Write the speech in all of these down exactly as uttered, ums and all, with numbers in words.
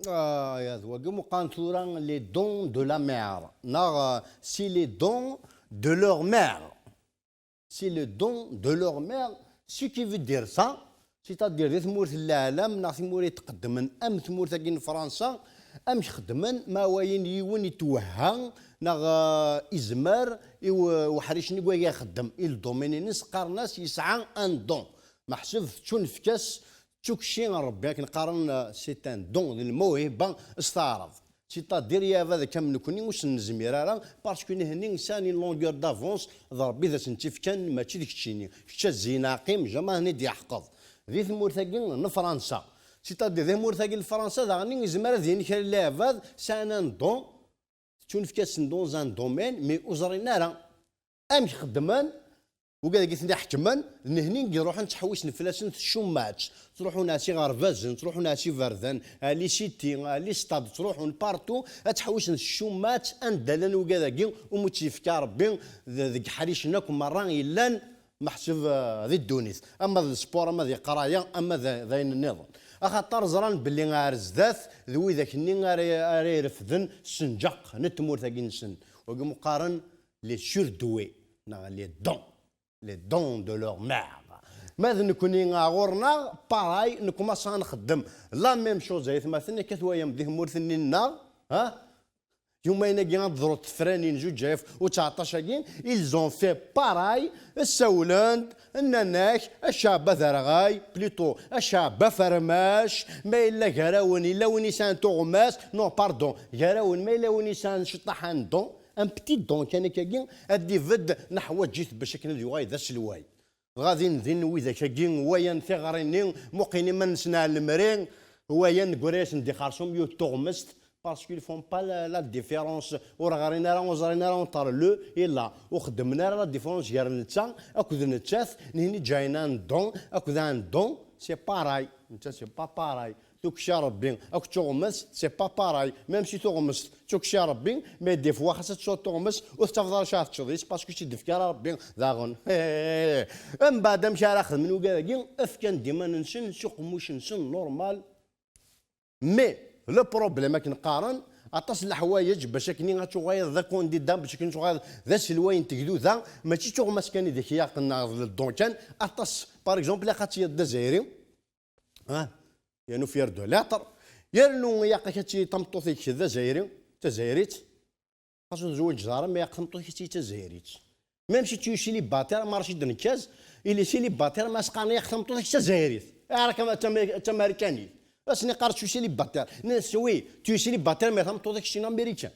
Ah, ya d wagi mu qqaren tura les dons de la mer, neɣ, euh, c'est les dons de leur mère. C'est les dons de leur mère, ce qui veut dire ça, c'est-à-dire di tmurt n leɛlam neɣ timura itqeddmen am tmurt-agi n Fransa, amek xeddmen ma wayen yiwen itwehha neɣ, euh, izmer i u-, uḥric-nni wagi ixeddem i le domaine-ines, qqaren-as yesɛa un don. Meḥsub tettunefk-as d tukci n Rebbi, akken qqaren, euh, c'est un don, d lmawhiba s taɛrabt. C'est-à-dire, ya baba, d akka am nekni ur s-nezmir ara, parce que nehni sɛan une longueur d'avance d Rebbi i d asen-tt-ifkan, mačči d keččini. Kečč a zzin aqim, jamais ad ten-id-yeḥqeḍ. Di tmurt-agi n Fransa. C'est-à-dire, di tmurt-agi n Fransa, daɣen izmer ad yini kra n leɛbad sɛan un don, tettunefk-asen dans un domaine, mais ur ẓrin ara amek xeddmen, wigad-agi ten-iḥekmen, d nehni i iruḥen ttḥewwisen fell-asen s tcummaɛt, ttruḥun-as iɣerbazen, ttruḥun-as iberdan, à les cités, à les stades, ttruḥun partout, ad ttḥewwisen s tcummaɛt anda llan wigad-agi, umi tt-yefka Rebbi d-, deg ḥricen akk merra yellan, meḥsub, eh, di ddunit, ama d sport, ama d iqraya, ama d, d ayen nniḍen. Axaṭer ẓran belli ar zdat d widak-nni ara, ara irefden ssenǧaq n tmurt-agi-nsen. Wagi mu qqaren les surdoués, neɣ les dons, les dons de leur mère. Ma d nekni ɣur-neɣ, pareil, nekmaṣ ad nxeddem la même chose, ay atmaten, akka twayam di tmurt-nni-nneɣ, ha? Yumayen-agi ad d-ḍrut tefranin, zuǧ ayef, u tseɛṭac-agi, ils ont fait pareil, ssawlen-d, nnan-ak, a ccɛeb aderɣay, plutôt, a ccɛeb afermac, ma yella gar-awen, yella win yesɛan tuɣmas, non, pardon, gar-awen, ma yella win yesɛan ciṭṭaḥ n don, un petit don kan akkagi, ad d-ibedd, neḥwaǧ-it bac akken ad yuɣal d aselway. Dɣa din din widak-agi, wayan tiɣri-nni, muqin iman-nsen ar lemri, wayan neggra-yasen-d ixerṣum yiwet tuɣmest, parce qu'ils font pas la, la différence, ur ɣrin ara, ur ẓrin ara entre le et la, ur xeddmen ara la différence gar netta akked nettat, nihni ǧǧayen un don akked un don, c'est pareil, netta c'est pas pareil. Tukci Rebbi akked tuɣmest, c'est pas pareil. Même si tuɣmest d tukci Rebbi, mais des fois xas ad tesɛuḍ tuɣmest, ur tettafeḍ ara acu ara teččeḍ, c'est parce que ur tt-id-tefki ara Rebbi daɣen. Mbeɛd amek ara xedmen wigad-agi? Fkan-d iman-nsen s uqemmuc-nsen normal. Mais le problème, akken qqaren, aṭas n leḥwayeǧ bac akken ad tuɣaleḍ d akandida, bac akken ad tuɣaleḍ d aselway n tegduda, mačči d tuɣmas kan i d ak-ilaqen neɣ d le don kan, aṭas, par exemple, ilaq ad tiliḍ d Azzayri, ah, yernu fier de l'être, yernu ilaq-ak ad tili tameṭṭut-ik d Azzayri, d Tazzayrit, xas ur tezweǧeḍ ara, ma ilaq tameṭṭut-ik ad tili d Tazzayrit. Même si tu es célibataire, ma Rachid Nekaz, il est célibataire, ma as-qqaren ilaq tameṭṭut-ik d Tazzayrit. Ara kama d Tamarikanit. Asen iqqar tu es célibataire. Nnan-as oui, tu es célibataire, mais tameṭṭut-ik c'est une américaine.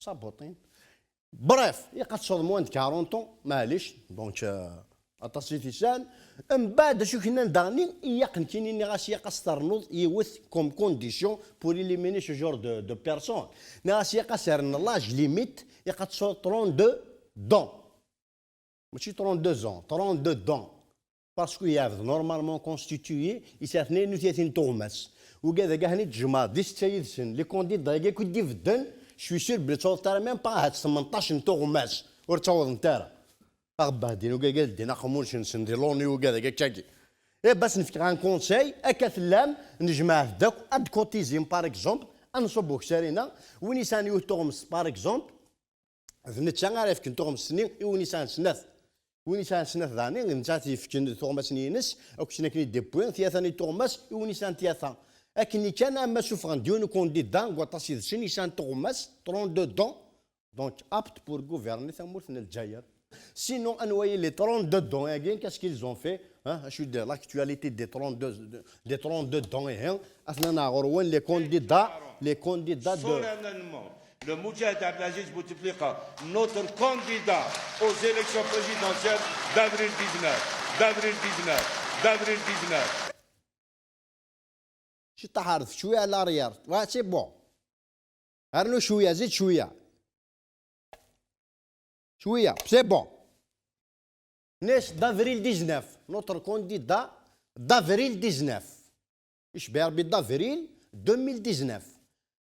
Sabuṭin. Bref, ilaq ad tesɛuḍ moins de quarante ans, maɛlic, donc, euh, aṭas i t-yesɛan. Mbeɛd, d acu i k-nnan daɣen? Ilaq nekkini, nniɣ-as, ilaq ad s-ternuḍ yiwet comme condition pour éliminer ce genre de, de personne. Nniɣ-as, ilaq ad s-rren l'âge limite, ilaq ad tesɛuḍ trente-deux dons. Mačči trente-deux ans, trente-deux dons. Parce que yeɛbed normalement constitué, yesɛa tnayen u tlatin tuɣmas. Wigad-agi akken i d-tjemɛeḍ di setta yid-sen, les candidats-agi akk i d-ibedden, je suis sûr belli ur ttawḍent ara même pas ahat tmenṭac n tuɣmas, ur ttawḍent ara. Aɣ-bahdin wigad-agi ad ldin aqemmuc-nsen di l'ONU wigad-agi akkagi. Eh ben, ad sen-fkeɣ un conseil, akka tellam, nejmeɛ-d akk, ad d-cotisim, par exemple, ad nṣubb ukessar-ina, win yesɛan yiwet tuɣmest, par exemple, d netta ara yefken tuɣmest-nni i win yesɛan snat. Win yesɛan snat daɣen, d netta ara t-yefken tuɣmas-nni-ines, akked sin akken i d-iwwi, tyata-nni tuɣmas i win yesɛan tyata. Akken kan, ama sufɣen-d yiwen ukandida deg waṭas yid-sen yesɛan tuɣmas, trente-deux dons, donc apte pour gouverner tamurt n Lezzayer. Sinon, anwa i les trente-deux dons-agi, qu'est-ce qu'ils ont fait, hein? Acu d l'actualité des trente-deux, des trente-deux dons, ihi, atnan ɣur-wen, les candidats, les candidats de... Solennellement, le Moudjahid Abdelaziz Bouteflika, notre candidat aux élections présidentielles d'avril dix-neuf, d'avril dix-neuf, d'avril dix-neuf. Ciṭṭaḥ ar cwiya à l'arrière. Ouais, c'est bon. Rnu cwiya, zid cwiya. Cwiya, c'est bon. Nnes d'avril dix-neuf, notre candidat d'avril dix-neuf. Icbi Rebbi d'avril deux mille dix-neuf.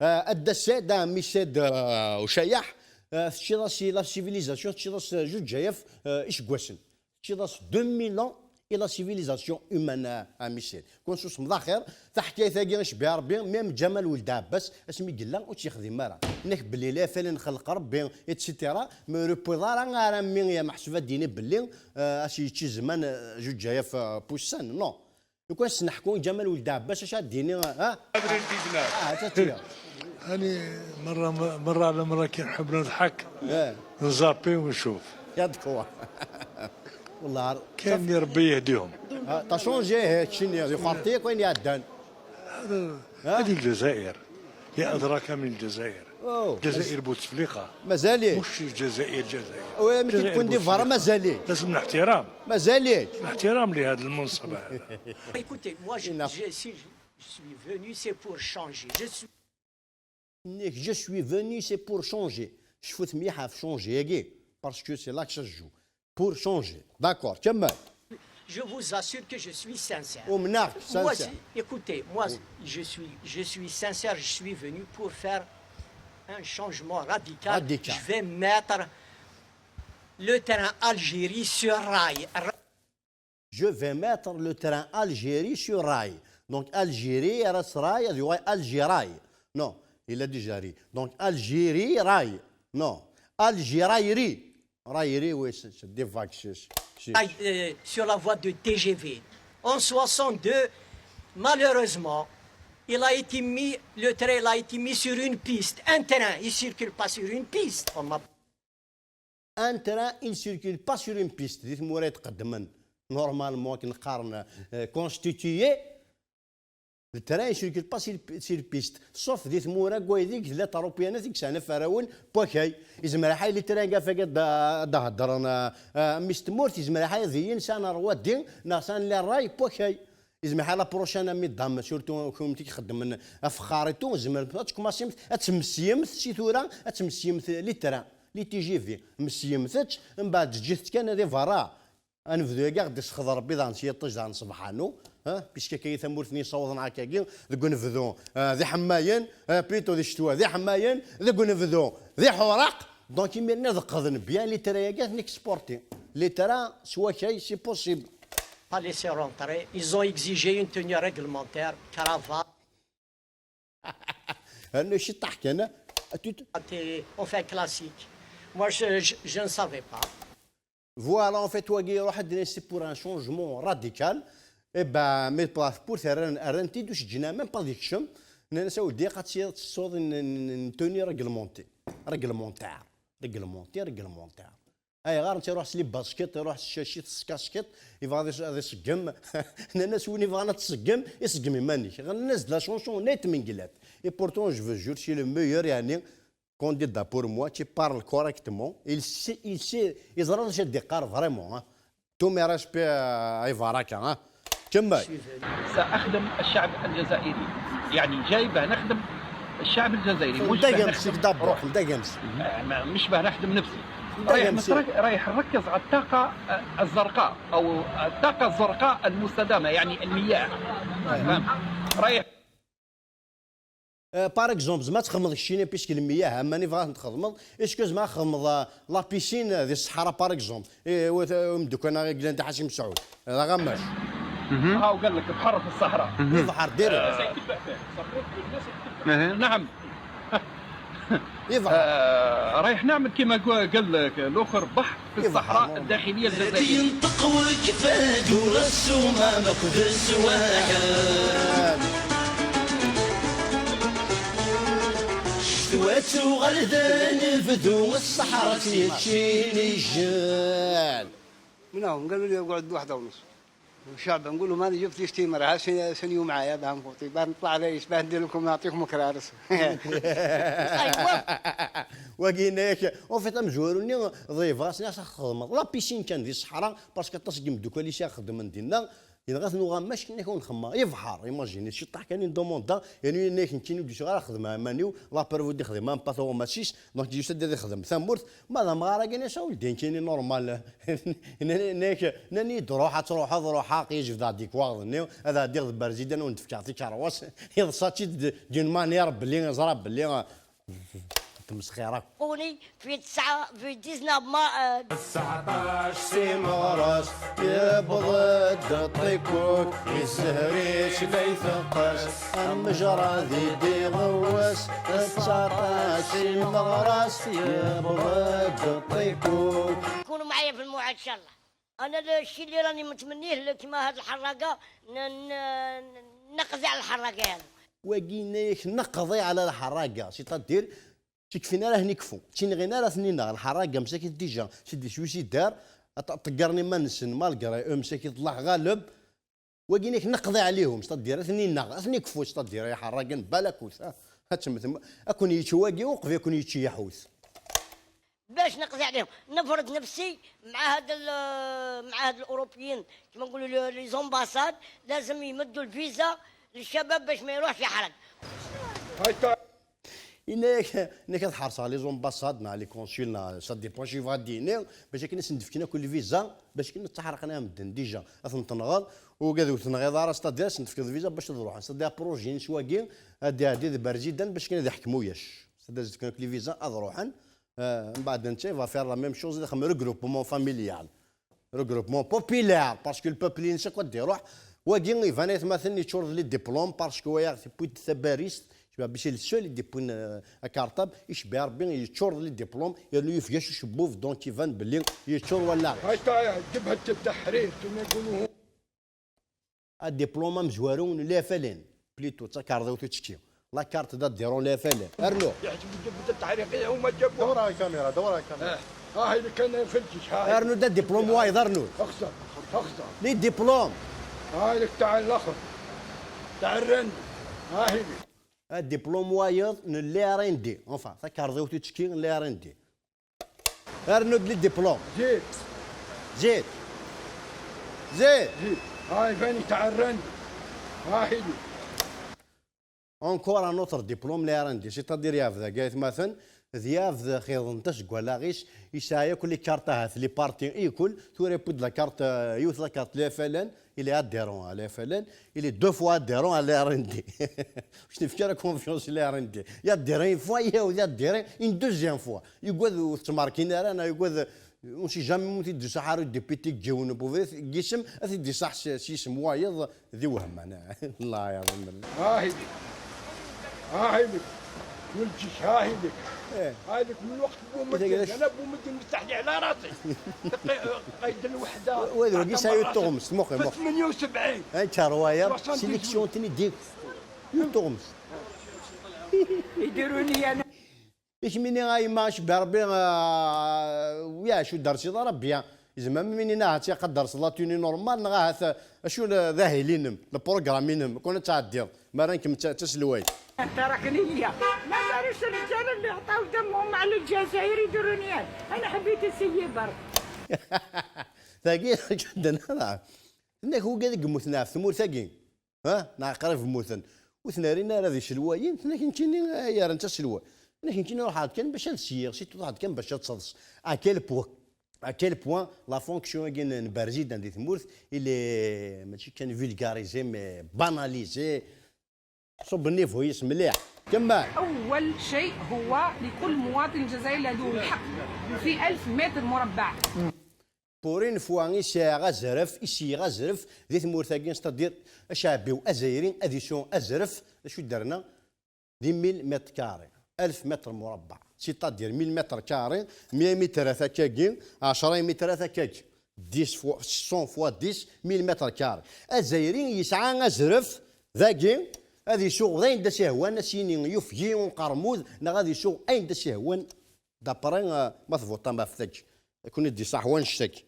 Euh, Adda Said, a mmi Said, euh, Ucayaḥ, euh, teččiḍ-as i la civilisation, teččiḍ-as, euh, juǧǧayaf, euh, iseggasen. Teččiḍ-as deux mille ans Et la civilisation humaine, a, a Michel. Kwan susmeḍ axir, taḥkayt-agi icbiɛ Rebbi, même Ǧamal Weld Ɛebbas, asmi yella ur tt-yexdim ara. Nnek belli la falen xelq Rebbi, et cetera. Ma ur yewwiḍ ara, ara mi ya meḥsub ad d-yini belli, euh, as yečči zzman, euh, juǧǧ ayaf, euh, pussan, non. Lukan s-neḥku i Ǧamal Weld Ɛebbas, acu ad d-yini, ha? Avril dix-neuf. Ah, ah, ta-tt-iya. أنا مرة، مرة على مرة كي نحب نضحك، إيه. نزابي ونشوف. يا دكوا. والله عار-، كاين اللي ربي يهديهم. آه، t'as changé، هيك شنو يا خاطيك وين يا دان؟ هذا، ها؟ هذه الجزائر. يا أدراك من الجزائر. أوه. الجزائر بوتفليقة. مازاليك. مش الجزائر، جزائر. وي، ملي الجزائر كتكون دي فارا بوتفليقة. مازاليك. لازم الاحترام. مازاليك. الاحترام لهذا المنصب هذا. Écoutez, moi, je, إي نعم. je, si je suis venu, c'est pour changer. Je suis Nnek, je suis venu, c'est pour changer. Cfut mliḥ ɣef changer-agi, parce que c'est là que ça se joue. Pour changer. D'accord, كمل. Je vous assure que je suis sincère. ومناك، moi, sincère. Écoutez, moi, oui. Je suis, je suis sincère, je suis venu pour faire un changement radical. Radical. Je vais mettre le train Algérie sur rail. Je vais mettre le train Algérie sur rail. Donc, Algérie, elle sera rail, elle doit Algérie. Non, il a déjà ri. Donc, Algérie, rail. Non. Algérie, ri. Rail, ri, oui, c'est c'est des vagues. C'est- c'est- Aïe, euh, sur la voie de T G V. En soixante-deux, malheureusement, il a été mis, le train, il a été mis sur une piste. Un train, il circule pas sur une piste. On m'a Un train, il circule pas sur une piste. Di tmura yetqeddmen, normalement, akken qqaren, euh, constitué, le train, il circule pas sur, sur piste. Sauf di tmura n waydeg tella tarupiyanat i yesɛan afarawen n wakay. Izmer aḥay le train ɣef akka d-, d-heddren, euh, euh, mmi-s n tmurt, izmer aḥay ad iyi-nsan ar wadi, neɣ san le rail n wakay. Izmer ḥala prochaine ami dam, surtout kunemti ixeddmen afexxar et tout, zemremt ad tkumassimt, ad tmesyemt si tura, ad tmesyemt les trains, les T G V, mesyemt-tt, mbeɛd ǧǧet-tt kan di berra. Anebdu-agi ad ɣ-d-isexḍer Rebbi daɣen s yiṭij daɣen sebḥanu, ha? Puisque akka i tamurt-nni yessawḍen akkagi, deg unebdu, ah, d iḥemmayen, ah, plutôt di ccetwa d iḥemmayen, deg unebdu d iḥuraq, Donc, imir-nni ad qqden bien les trains-agi ad ten-exporter. Les trains s wakay, c'est possible. Pas laisser rentrer. Ils ont exigé une tenue réglementaire, cravate. Rnu ciṭṭaḥ kan, ah, tu te- Et on fait classique. Moi, je, je, je ne savais pas. Voilà, en fait, wagi iruḥ ad d-nini c'est pour un changement radical. Et ben, mais pour, pour rran, rran-t-id ur s-ǧǧin même pas ad yekcem. Nnan-as a weldi, ad tt-, ad tessuḍ n, n, n tenue réglementée. Réglementaire. Réglementée, réglementaire. Ayɣer netta iruḥ s les baskets, iruḥ s ccacit, s casquette, yebɣa ad is-, ad iṣeggem. Nnan-as win yebɣan ad tṣeggem, iṣeggem iman-ik. Nnan-as de la chanson nette menglat. Et pourtant, je veux jure, c'est le meilleur, yani, candidat pour moi, qui parle correctement. Il sait, il sait, yeẓra d acu ad d-iqqar vraiment, hein. Tous mes respects, euh, à Ibaraka, hein. كمل. سأخدم الشعب الجزائري. يعني جاي باه نخدم الشعب الجزائري، مش باه نخدم روحي. آه، ما-، مش باه نخدم نفسي. رايح نترك-، رايح نركز على الطاقة، آه، الزرقاء أو الطاقة الزرقاء المستدامة، يعني المياه. فهمت؟ رايح Euh, par exemple, زعما تخدمض keččini puisque lmiyah, aman i bɣa ad txedmeḍ, est-ce que زعما تخدمض, euh, la piscine, euh, di ṣṣeḥra, par exemple? Eh, wa-, euh, umeddukkal-nneɣ i yellan d Ḥaci Mesɛud, d aɣamac. ها وقال لك بحر في الصحراء. Ibḥer direct. نعم. Ibḥer. آه، رايح نعمل كيما قو-، قال لك الآخر، بحر في الصحراء الداخلية الجزائرية. ينطق وكفاد ورسوم مقدس واحد. شتوات وغلدان بدو الصحراء تيتشيني جان. من هون قالوا لي اقعد واحدة ونص. الشعب نقول له: "ماني جبت يشتي مرة، ها سن-، سن يوم معايا باه نفوتي، باه نطلع على ايش، باه ندير لكم، نعطيكم كرارس." Wagi yenna-yak, en fait, amezwaru-nni ḍeybeɣ-as, nniɣ-as ad txedmeḍ la piscine kan di ṣṣeḥra, parce que aṭas n yimeddukal-is i xeddmen dinna, yenɣa-ten uɣamac, yenna-ak ur nxemmeɣ, ibḥer, imagine, ciṭṭaḥ kan i n-demande, yernu yenna-ak nekkini ur d-yusiɣ ara xedmeɣ iman-iw, la preuve ur d-ixdim ara pas tuɣmas-is, donc yusa-d ad ixdem tamurt, ma d amɣar-agi, nniɣ-as a weldi nekkini normal, Nnan-, nnan-, nnan-iyi-d: "Ruḥ, ad truḥeḍ, ruḥ, aql-i jebdeɣ-d ikwaɣeḍ-nni, ad ɛeddiɣ d Berzidan, ad wen-d-fkeɣ tikerwas." Yeḍsa-tt-id d-, d'une manière belli yeẓra belli, euh, Tmesxir akk. Uni fi tesɛa, fi dix-neuf ma, euh, تسعطاش سي مغرس يبغض الطيكوك، يسهريش لا يثقش، المجرى ذي دي غوس. تسعطاش سي مغرس يبغض الطيكوك. كونوا معايا في الموعد إن شاء الله. أنا الشيء اللي راني متمنيه ل-، كيما هاد الحراقة، ن-، ن-، نقضي على الحراقة هذا. Wagi yenna-yak neqḍi ɛla lḥerraga, c'est-à-dire ur tt-kfin ara ad ten-ikfu, ur tt-nɣin ara ad ten-ineɣ. Lḥerraga msakit déjà, c'est des suicidaires, ṭ-, ṭeggren iman-nsen malgré eux, msakit Allah ɣaleb. Wagi yenna-yak neqḍi ɛlihum, c'est-à-dire ad ten-ineɣ, ad ten-ikfu, c'est-à-dire ay iḥerragen balakut, ha, ad temmtem, ad ken-yečč wagi uqbel ad ken-yečč yaḥut. باش نقضي عليهم، نفرض نفسي مع هاد ال-، مع هاد الأوروبيين، كيما نقولوا لي، les ambassades، لازم يمدوا الفيزا للشباب باش ما يروحش يحرق. هاي تا- Yenna-yak, yenna-yak ad ḥerseɣ les ambassades neɣ les consuls neɣ ça dépend acu yebɣa ad d-yini, باش akken ad sen-d-fken akk lviza, باش akken ad ttaḥraqen am medden déjà, ad ten-tenɣeḍ, u ad ur tenɣiḍ ara, c'est-à-dire ad sen-d-tefkeḍ lviza باش ad ruḥen, c'est-à-dire projet-ines wagi, ad iɛeddi d Berzidan باش akken ad iḥkem uyac, c'est-à-dire ad sen-d-fken akk lviza ad ruḥen, Euh, mbeɛd netta, il va faire la même chose, ad ixdem regroupement familial. Regroupement populaire, parce que le peuple-ines akk ad d-iruḥ. Wagi, iban aytmaten yeččur d les diplômes, parce que wayeɣ tewwi-d tabarist, c'est le seul i d-yewwin, euh, akerṭab, icebbeɛ Rebbi, yeččur d les diplômes, yernu yufeg-as ucebbub, donc iban belli yeččur wallaɣ-is. هاي تا-، جبهة التحرير كما يقولوا. Adiplum amezwaru n l'A F L N, plutôt d takarḍiwt uttekki. La carte d'adhérent l'A F L N. Rnu. يحسب الجبهة التحريرية هما جابوها. دور على الكاميرا، دور على الكاميرا. آه، هاي اللي كان في الجيش، هاي. Rnu-d adiplum wayeḍ, rnu-d. اخسر، اخسر. Les diplômes. هاي لك تاع الاخر. تاع الرند. هاي اللي. Adiplum wayeḍ n l'R N D. Enfin, takarḍiwt uttekki n l'R N D. Rnu-d les diplômes. زيد. زيد. زيد. زيد. هاي فاني تاع الرند. هاي لي. Encore un autre diplôme, l'R N D. C'est-à-dire, yaf dagi aytmaten, d yaf d xiḍen-t asegwalaɣ-is, yesɛa yakk les cartes ahat, les partis, ikul, tura yewwi-d la carte, euh, yiwet la carte l'A F L N, il est adhérent à l'A F L N, il est deux fois adhérent à l'R N D. Je ne fais la confiance à l'R N D. Il y a adhérent une fois, il y a adhérent une deuxième fois. Yugad ur tettmerkin ara, neɣ yugad, on sait jamais, mu t-id-iṣaḥ ara député deg yiwen n ubrid, deg yisem, ad t-id-iṣaḥ s, s yisem wayeḍ, d iwehman. Allah yaḍem. ها هي لك. ها هي لك. ولدك، ها هي لك. إيه. هاي لك من وقت بومدين، أنا بومدين مستحي على راسي. قيد الوحدة. وهذا كيسا يتغمس، مخي، مخي. ثمانية وسبعين. هاي تروايا، سيليكسيون تني ديك. يتغمس. يديروني أنا. Ikmini a yemma, acebbi Rebbi, ah, wiyaɛ acu dersiḍ ara bya. Izmer mini neɣ ahat yaqadar s la tenue normale, neɣ ahat acu le, d ahil-inem, le programme-inem, kwan ad tɛeddiḍ. Ma rran-kem d ta-, d taselwayt. تركني ليا. ما داروش الرجال اللي عطاو دمهم على الجزائر يديروني أنا. أنا حبيت نسيي برك. Tagi, tenna-k wigad i yemmuten ɣef tmurt-agi, ha? Neɣ qrib mmuten. Ur ten-rrin ara d iselwayen, tenna-k nekkini, ay, rran d taselwayt. Tenna-k nekkini ruḥeɣ-d kan bac ad syiɣ, si truḥeḍ kan bac ad teḍs. À quel point, à quel point la fonction-agi n, n Berzidan di tmurt, il est, mačči kan vulgarisé, mais banalisé. صب النيفو يس مليح. كمل. أول شيء هو لكل مواطن جزائري له الحق في ألف متر مربع. Pour une fois, i sɛiɣ azref, i sɛiɣ azref di tmurt-agi, c'est-à-dire, acaɛbi-w azayri, ad isu azref, d acu i d-terna? Di mille mètres carrés, ألف متر مربع, c'est-à-dire mille mètres carrés, mille mètres akkagi, ɛecra mètres akkagi, dix fois, cent fois dix, mille mètres carrés. Azayri yesɛa azref dagi, ad isuɣ d ayen d as-ihwan, ad s-yini yufeg-iyi uqermud, neɣ ad isuɣ ayen d as-ihwan, d'après, euh, ma tvuṭam ɣef tagi. Ad ken-id-iṣaḥ wannect-agi.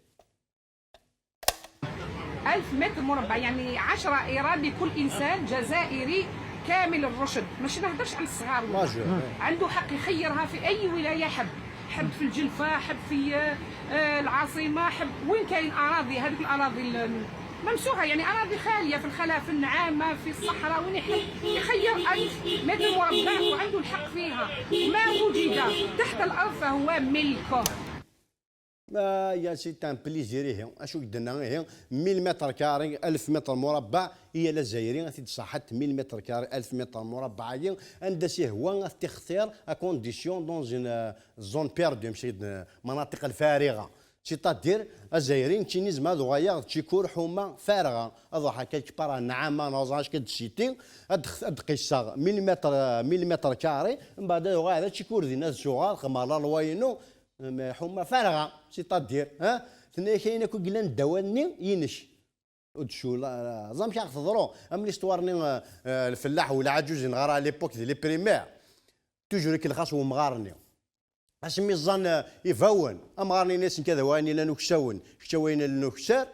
ألف متر مربع، يعني عشرة إيراد لكل إنسان جزائري كامل الرشد. ماشي نهدرش على الصغار ولا. Majeur, إيه. عنده حق يخيرها في أي ولاية حب، حب في الجلفة، حب في، آه، العاصمة، حب وين كاين أراضي، هذيك الأراضي ال-، ممسوحة، يعني أراضي خالية في الخلا، في النعامة، في الصحراء، وين يحب يخير ألف متر مربع وعنده الحق فيها. ما وجد تحت الأرض فهو ملكه. Ah, ya, c'est un plaisir, ihi. Acu i k-d-tenna, ihi? Mille mètres carrés, alef mètres murabbɛ, i yal Azzayri, a t-id-ṣaḥet, mille mètres carrés, alef mètres murabbɛ, ihi, anda s-ihwa, a t-ixtir, à condition dans une, euh, zone perdue, ماشي, euh, مناطق الفارغة. C'est-à-dire, Azzayri, nekkini nezmer ad uɣaleɣ d Cikur, Ḥuma, Farɣa. Ad ruḥeɣ quelque part, Nɛama, neɣ ẓer acu d cité, ad d-, ad d-qisseɣ mille mètres, euh, mille mètres carrés, mbeɛd ad uɣaleɣ d Cikur dinna, ad suɣeɣ, ad xedmeɣ la loi-inu, mais Ḥuma, Farɣa, c'est-à-dire, hein? Tenna-yak ayen akk i yellan ddaw-nni, inek. Ur d-cul, ẓer amek i aɣ-teḍru. Am l'histoire-nni, euh, euh, lfellaḥ u lɛaǧuz i neɣra à l'époque di les primaires. Toujours ikellex-as wemɣar-nni. Asmi ẓẓan, euh, ibawen, amɣar-nni yenna-as nekk ad awiɣ ayen yellan uksawen, kečč awi ayen yellan ukessar.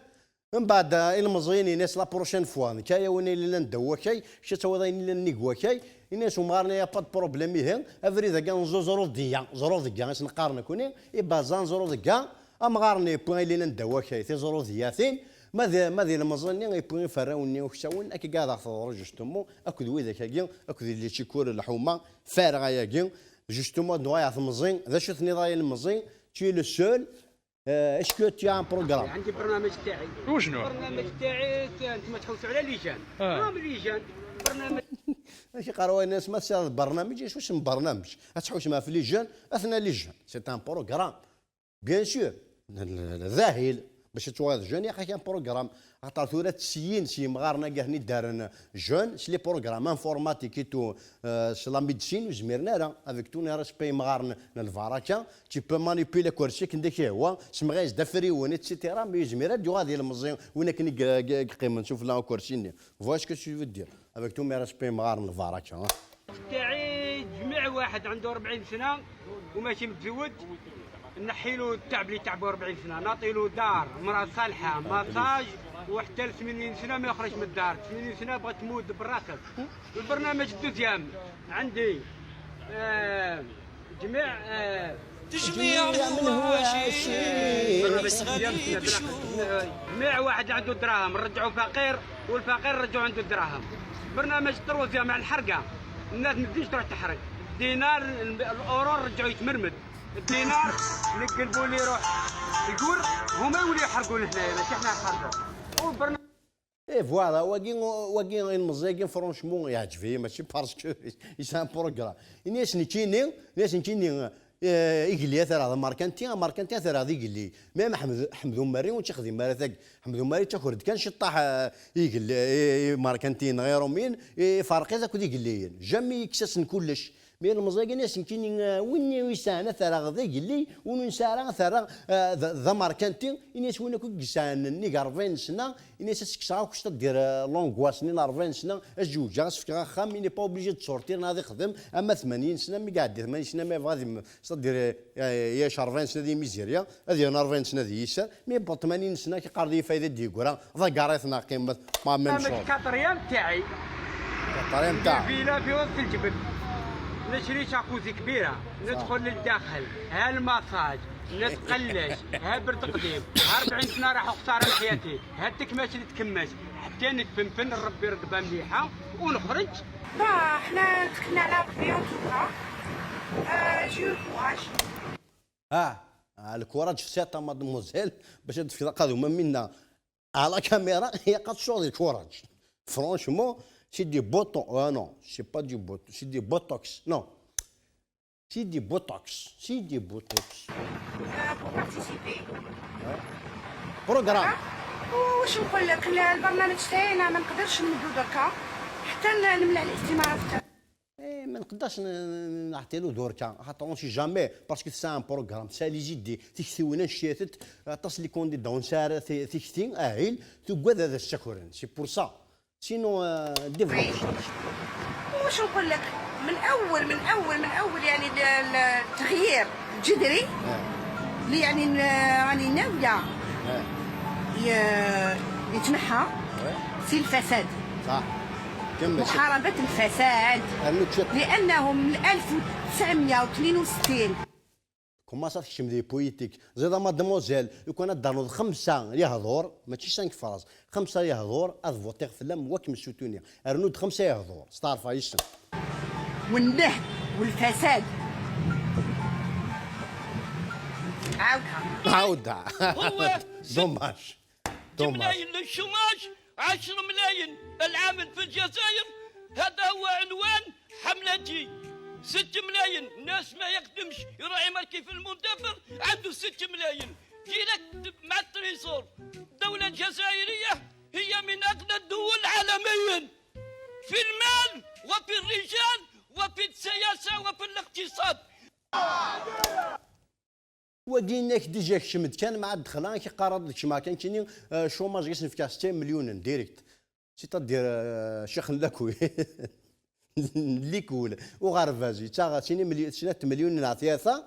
Mbeɛd, euh, ilmeẓyen yenna-as la prochaine fois, nekk ara awiɣ ayen yellan ddaw wakay, kečč ad tawiḍ ayen yellan nnig wakay. Yenna-as umɣar-nni, y a pas de problème, ihi, abrid-agi n Ẓuẓrudeyya, Ẓrudeyya i s-neqqar nekkni, i baza n Ẓrudeyya, amɣar-nni yewwi ayen yellan ddaw wakay, tiẓrudeyyatin, ma d, ma d ilmeẓyen-nni yewwi iferrawen-nni uksawen, akka i ad aɣ-teḍru justement, akked widak-agi, akked yelli Cikur, Lḥuma, Farɣa-agi, justement, ad nuɣal ɣer temẓi, d acu tenniḍ ay ilmeẓi, tu es le seul, euh, est-ce que tu as un programme? عندي برنامج تاعي. وشنو؟ برنامج تاعي، ت-، انتم تحوسوا على les jeunes. آه. راهم les jeunes. برنامج ماشي قالوا الناس ما تصير برنامج، ايش واسم برنامج؟ تحوس مع في les jeunes، اثنا les jeunes. C'est un programme. Bien sûr. ذاهل. باش تواض jeune يا اخي كان programme. خاطر ثورة السيين سي مغارنا كاع هني دارن jeune، c'est les programmes informatiques et tout, euh, c'est la médecine, وزميرنا راه avec tous les respects مغارنا البركة. Tu peux manipuler كرسيك عندك هو سمغيز دفريون et cetera، mais زميرة ديو غادي المزين وين كني قيمن شوف لا كرسيني. Voilà ce que tu veux dire. Avec tous mes respects مغارنا البركة. تاعي جميع واحد عنده أربعين سنة وماشي متزوج، نحي له التعب اللي تعبه أربعين سنة، نعطي له دار، مرأة صالحة، massage، وحتى ل ثمانين سنة ما يخرجش من الدار، ثمانين سنة بغات تموت بالراتب. البرنامج الدوزيام عندي، آه، جميع، آه، تجميع من هو شيء. برنامج الدوزيام، جميع واحد عنده دراهم نرجعه فقير، والفقير نرجعه عنده دراهم. برنامج التروزيام مع الحرقة، الناس ما تزيدش تروح تحرق. الدينار، الأورو نرجعه يتمرمد. الدينار نقلبوا لي يروح يقول، هما يوليو يحرقوا لهنايا، ماشي حنا نحرقوا. والبرنامج اي فوالا، واقي، واقي المزيقين فرونشمون يعجبني، ماشي parce que c'est un programme. Ini-as nekkini, ini-as nekkini, eh, igellil ad t-rreɣ d amerkanti, amerkanti ad t-rreɣ d igellil. Même Ḥmed, Ḥmed Umerri ur tt-ixdim ara tagi. Ḥmed Umerri yettaker-d kan ciṭṭaḥ, eh, igellil, eh, imerkantiyen neɣ iṛumiyen, eh, iferq-it akked igelliyen. Jamais yekkes-asen kullec. Mi ilmeẓ-agi, ini-as nekkini, eh, win ur yesɛan ad t-rreɣ d agellil, win ur yesɛi ara ad t-rreɣ, eh, d, d amerkanti, ini-as win akk i yesɛan nnig ṛebɛin sna, ini-as ad s-kkseɣ akk, c'est-à-dire, eh, l'angoisse-nni n ṛebɛin sna, ad zewǧeɣ, ad s-fkeɣ axxam, il n'est pas obligé de sortir, neɣ ad ixdem, ama tmanyin sna, mi iɛeddi tmanyin sna, ma yebɣa ad yem-, c'est-à-dire, eh, eh, yɛic ṛebɛin sna di mizirya, ad yernu ṛebɛin sna di yiser, mi yewweḍ tmanyin sna, ak-iqqar di fayda d-yegra, ḍaggaṛ-it neɣ qqimet, ma même chose. Quatrième تاعي. Quatrième تاع. فيلا في وسط الجبل. نشري جاكوزي كبيرة، ندخل للداخل، ها الماساج، نتقلش، ها برد قديم، ها أربعين سنة راحوا خسارة من حياتي، ها التكماش اللي تكماش، حتى نتفنفن، نربي رقبة مليحة ونخرج. با، حنا تكلنا على ربي، en tout cas. آه، j'ai eu le courage. اه، آه، الكوراج في سيطة مادموزيل، باش تفيض قادو ما منا على كاميرا، هي قد شوضي الكوراج. Franchement, c'est des botox. Ah non, c'est pas du botox, c'est des botox. Non. C'est des botox. C'est des botox. Euh, pour participer. Programme. واش نقول لك، ال-، البرنامج تاعي أنا ما نقدرش نمدو دركا حتى ن-، نملى الاستمارة تاعي. إيه، ما نقدرش ن-، ن-، نعطي له دركا، خاطر on sait jamais, parce que c'est un programme, c'est les idées, tiktiwin n cyatet, aṭas les candidats, ur nesɛi ara ti-, tikti, ahil, tugad ad as-ssakren, c'est pour ça. Sinon, euh, développe. واش نقول لك؟ من اول، من اول، من اول، يعني، ال-، ال-، التغيير الجذري، اللي، يعني، ن-، راني ناويه ي-، يتنحى، c'est الفساد. صح. كمل. محاربه الفساد. لانه من ألف وتسعمية وثنين وستين. كومونس تكتم دي بوليتيك. زيد مادموزيل، لو كان تدانوض خمسة يهضور، ماشي سانك فراس، خمسة يهضور، افوتيغ فلام واك مسوتوني. ارنود خمسة يهضور، ستارفا يسن. والنهب والفساد. عاودها. هو دوماج. دوماج. ملايين للشوماج، عشرة ملايين العامل في الجزائر. هذا هو عنوان حملتي. ستة ملايين ناس ما يخدمش، يروح يماركي في المندفر، عنده ستة ملايين. جي لك مع التريزور. الدولة الجزائرية هي من أغنى الدول عالميا في المال وفي الرجال وفي السياسة وفي الاقتصاد. Wagi-inek déjà kcem-d kan, mɛa ddexla i k-iqqar ad d-kecmeɣ kan kini, euh, chômage i s-nefka ستين مليون direct. C'est-à-dire, euh, شيخ نلاكوي. Likul. Uɣerbaz, yettaɣ ستين مليون, ستين مليون نعطيها.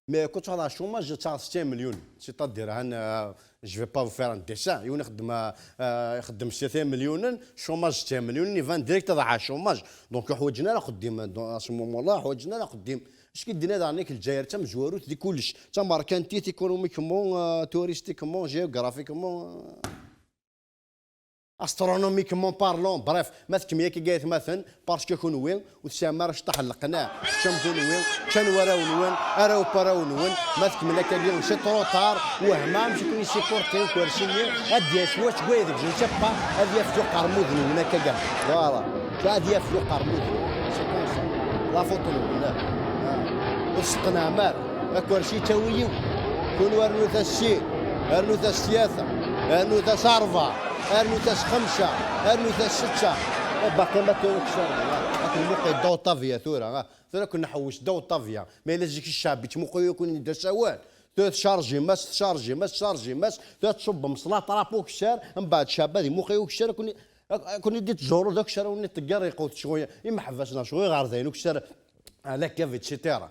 Mais كنت على chômage, yettaɣ ستين مليون. C'est-à-dire, هن, euh, je vais pas vous faire un dessin. Yiwen ixeddem, euh, ixeddem ستين مليون, chômage ستين مليون, يبان direct هذا على chômage. Donc, ḥwaǧen ara axeddim. Donc, à ce moment-là, ḥwaǧen ara axeddim. Acu k-id-nniɣ daɣen, yak Lezzayer d tamezwarut di kullec, d tamerkantit, économiquement, euh, touristiquement, géographiquement, euh, astronomiquement parlant, bref, ma tkemmel akka ay atmaten, parce que kunwi ur tesɛim ara cṭaḥ n leqnaɛ, teččam kunwi, ččan warraw-nwen, arraw n warraw-nwen, ma tkemmel akka, c'est trop tard, wehma amek i ken-yessupporti ukersi-nni, ad d-yas wass n wayeḍ deg Jenseppa, ad yaf uqermud-nwen akka, voilà. Ad yaf uqermud. C'est comme ça. La photo-nwen. Ah. Ur testeqnɛem ara. Akersi yettawi yiwen. Kunwi rnut-as sin, rnut-as tlata, rnut-as rebɛa, rnut-as xemsa, rnut-as setta. Eh, baqi ma tura ukessar. Akken muqi ddaw ṭṭabya tura. Ah. Tura kun nḥewwes ddaw ṭṭabya. Ma yella zik ccɛeb yettmuqul yakun d asawal. Tura tcarjim-as, tcarjim-as, tcarjim-as, tura tṣubbem s la trappe ukessar, mbeɛd ccɛeb ad imuqi ukessar, ad ken-, ad ken-id-ittzuṛu d akessar, ad wen-iṭegger, iqewwet ccɣel, imeḥbas neɣ ccɣel iɣerdayen, ukessar, ɛla kaf, et cetera.